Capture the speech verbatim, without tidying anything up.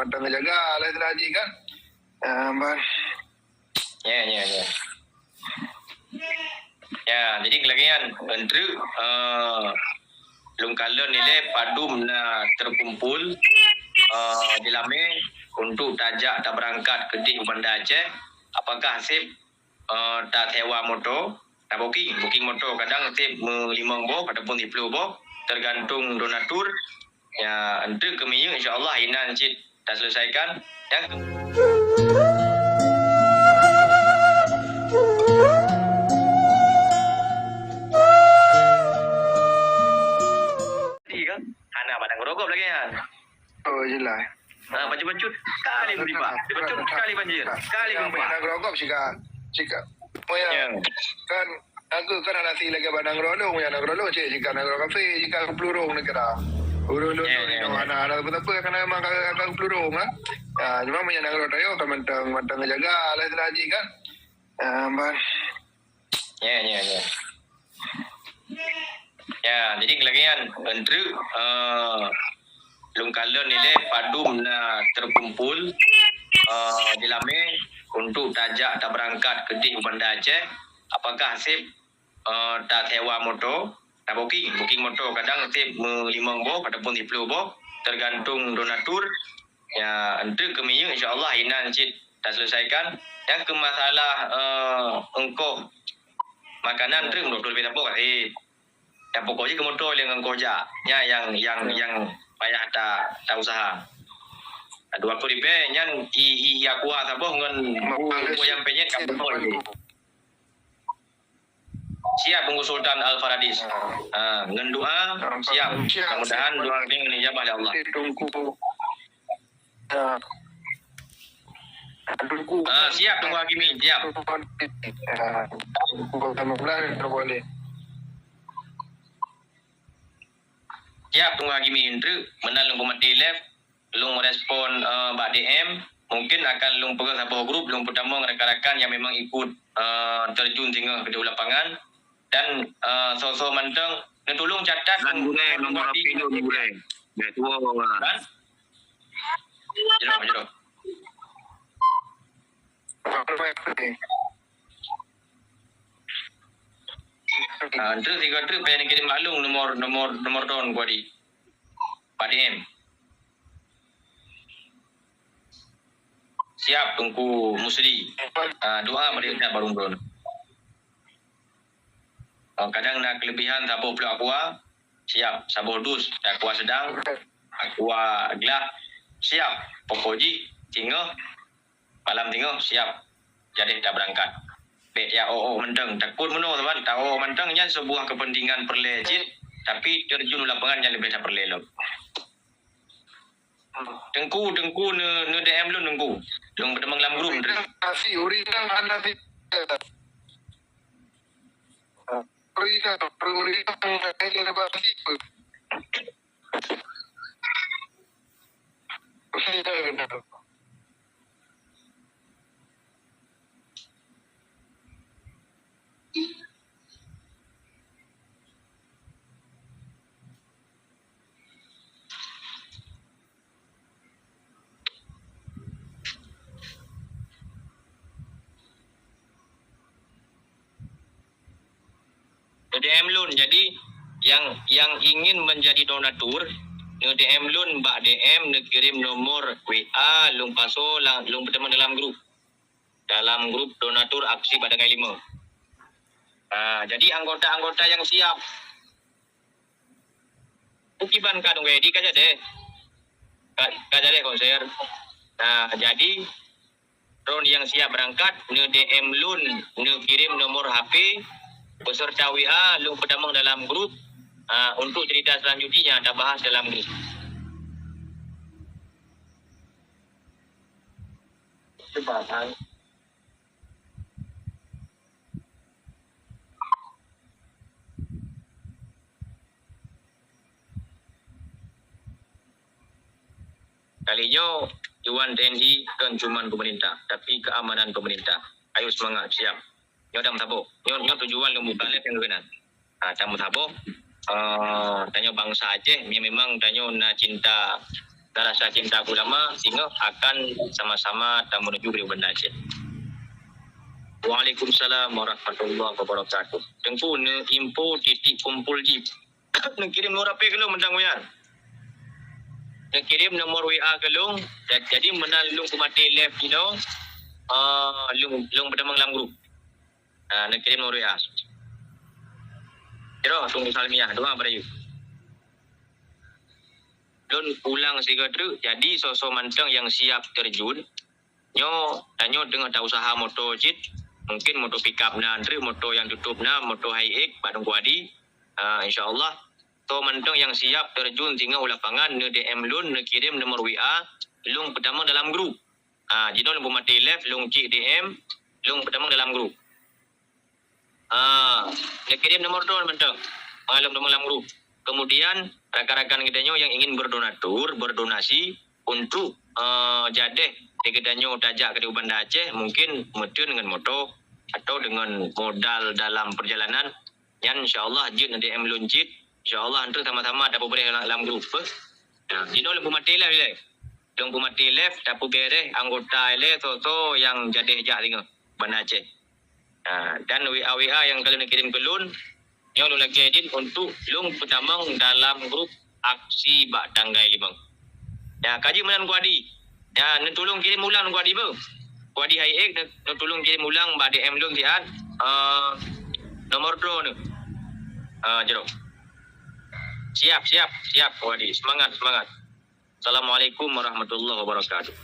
mantong jaga lah istilah jih kan. Ah, ban. Ya, ya, ya. Ya, jadi lagèe nyan, eunteuk, eh, lôn kalon ilèe padum na teukumpul, eh, di Lamé untuk tajak tabeurangkat keudéh u Banda Aceh. Apakah sép, eh, tasewa moto, tabooking, booking moto kadang sép meulimong boh ataupun siplôh boh, teugantung donatur. Ya, eunteuk keu minyeuk insya Allah inan cit taseuleusakan. Ya. Hana padang rogop lagèe nyan. Oh, jelas. Ha, bacut-bacut, sekali musibah. Bacut, sekali banjir. Sekali gempa. Padang rogop sika, sika. Oh, ya. Ya. Kan Aku kan hana si lagèe bak nanggroe lôn, nyang nanggroe lôn cit, jika nanggroe kafé, jika geupelurong neugara. Ureueng lôn Ya, lôn ya, inong ya. Hana, hana siapa-siapa, karena memang ka, ka geupelurong lah. Ya, cuma meunyo nanggroe tanyoe kan mantong, mantong geujaga lah istilah jih kan. Ya, ban. Ya, ya, ya. Ya, jadi lagèe nyan, eunteuk, eh, lôn kalon ilèe padum na teukumpul, eh, di Lamé untuk tajak tabeurangkat keudéh u Banda Aceh. Apakah sép eh, tasewa moto, tabooking. Booking moto kadang sép meulimong boh ataupun siplôh boh, teugantung donatur. Ya, eunteuk keu minyeuk insya Allah inan cit taseuleusakan. Dan keu masalah, eh, ongkoh makanan treuk dua puluh leubeh saboh kasih. Dan pokok jih keu moto lé ngon ongkoh jak. Nyan nyang, nyang, nyang payah ta, ta usaha. Dua puluh leubeh nyan i, i, i aqua saboh ngon bu, bu nyang penyet ka moto lé. Siap Teungku Sultan Al Faradis. Ha, ngon doa siap. Mudah-mudahan doa kami dijabah oleh Allah. Teungku. Ya. Teungku. Ha, siap Teungku Hakimi, siap. Ya. Teungku Abdullah boleh. Siap Teungku Hakimi, eunteuk meunan lôn peumaté live. Lôn respon, eh, bak D M, mungkin akan lôn peugah saboh grup, lôn peutamong rakan-rakan nyang memang ikut, eh, terjun singoh keudéh u lapangan dan, eh, soe-soe mantong neutulông catat. Dan gurèe nomor H P lôn gurèe. Dah tua orang. Kan? Jroh, jroh. Ah, terus tiga truk payah kirim bak lôn nomor, nomor, nomor don kuadi. Bak D M. Siap Teungku Musli. Ah, doa mari ucap barô ulôn. Ah, kadang na keulebihan saboh plôk aqua, siap. Saboh dus, aqua sedang, aqua glah, siap. Pokok jih, singoh, malam singoh, siap. Jadi tabeurangkat. Bèk ya oh-oh mantong. Takot meunoe, sabab ta oh-oh mantong nyan sebuah kepentingan peureulèe cit, tapi terjun u lapangan nyan leubeh tapeureulèe lom. Teungku, Teungku, neu, neu D M lôn, Teungku. Lôn peutamong lam grup, Teungku. Nasi, ureueng inong hana si-, ureueng inong, ureueng inong hana si-, ureueng inong. Neu D M lôn. Jadi, nyang, nyang ingin menjadi donatur, neu D M lôn bak D M, neukirém nomor W A, lôn pasoe la-, lôn peutamong dalam grup. Dalam grup donatur aksi Badangai Lima. Ah, jadi anggota-anggota nyang siap. Bukiban ka dong ready ka jadi. Ka, ka jadi konser. Nah, jadi droen nyang siap beurangkat, neu D M lôn, neukirém nomor H P, beserta W A, lôn peutamong dalam grup, ah, untuk cerita selanjutnya tabahas dalam grup. Kali nyoe, tujuan T N I kon cuman pemerintah, tapi keamanan pemerintah. Ayo semangat, siap. Nyoe dang meusaboh. Nyoe, nyoe tujuan lôn buka live nyang keunan. Ha, dang meusaboh. Eh, tanyoe bansa Aceh, memang tanyoe na cinta dan rasa cinta ulama, singoh akan sama-sama tameunuju keu Banda Aceh. Waalaikumsalam warahmatullahi wabarakatuh. Teungku, neuinfo titik kumpul jih. Neukirém nomor H P keu lôn mantong, Yan. Neukirém nomor W A keu lôn. Ja-, jadi meunan lôn peumaté live jinoe, ah, lôn, lôn peutamong lam grup. Ah, neukirém nomor W A. Jroh, Teungku Salmiah, doa barayeuk. Lôn ulang sigoe treuk, jadi soe-soe mantong nyang siap terjun, nyoe, tanyoe teungoh ta-usaha moto cit, mungkin moto pickup na, treuk moto nyang tutôp na, moto Hiace bak Teungku Adi. Ah, insya Allah, soe mantong nyang siap terjun singoh u lapangan, neu-D M lôn, neukirém nomor W A, lôn peutamong dalam grup. Ah, jinoe lôn peumaté live, lôn cek D M, lôn peutamong dalam grup. Ah, neukirém nomor droe mantong. Mangat lôn peutamong dalam grup. Kemudian, rakan-rakan geutanyoe nyang ingin berdonatur, berdonasi untuk, eh, jadeh di geutanyoe tajak keudéh u Banda Aceh, mungkin meuteun ngon moto atau dengan modal dalam perjalanan, nyan insya Allah jeuet neu-D M lôn cit. Insya Allah, enteuk sama-sama tapeubréh lam, lam grup, eh. Nah, jinoe lôn peumaté live ilée. Lôn peumaté live, tapeubréh anggota ilée soe-soe nyang jadeh jak singoh Banda Aceh. Ha, dan W A-W A nyang ka lôn kirim keu lôn, nyoe lôn lakée idin untuk lôn peutamong dalam grup aksi bak tanggai limong. Ya, ka jeuet meunan Teungku Adi. Ya, neutulông kirim ulang Teungku Adi beuh. Teungku Adi Hiace, neutulông kirim ulang bak D M lôn siat, eh, nomor droe neuh. Ah, jroh. Siap, siap, siap, Teungku Adi. Semangat, semangat. Assalamualaikum warahmatullahi wabarakatuh.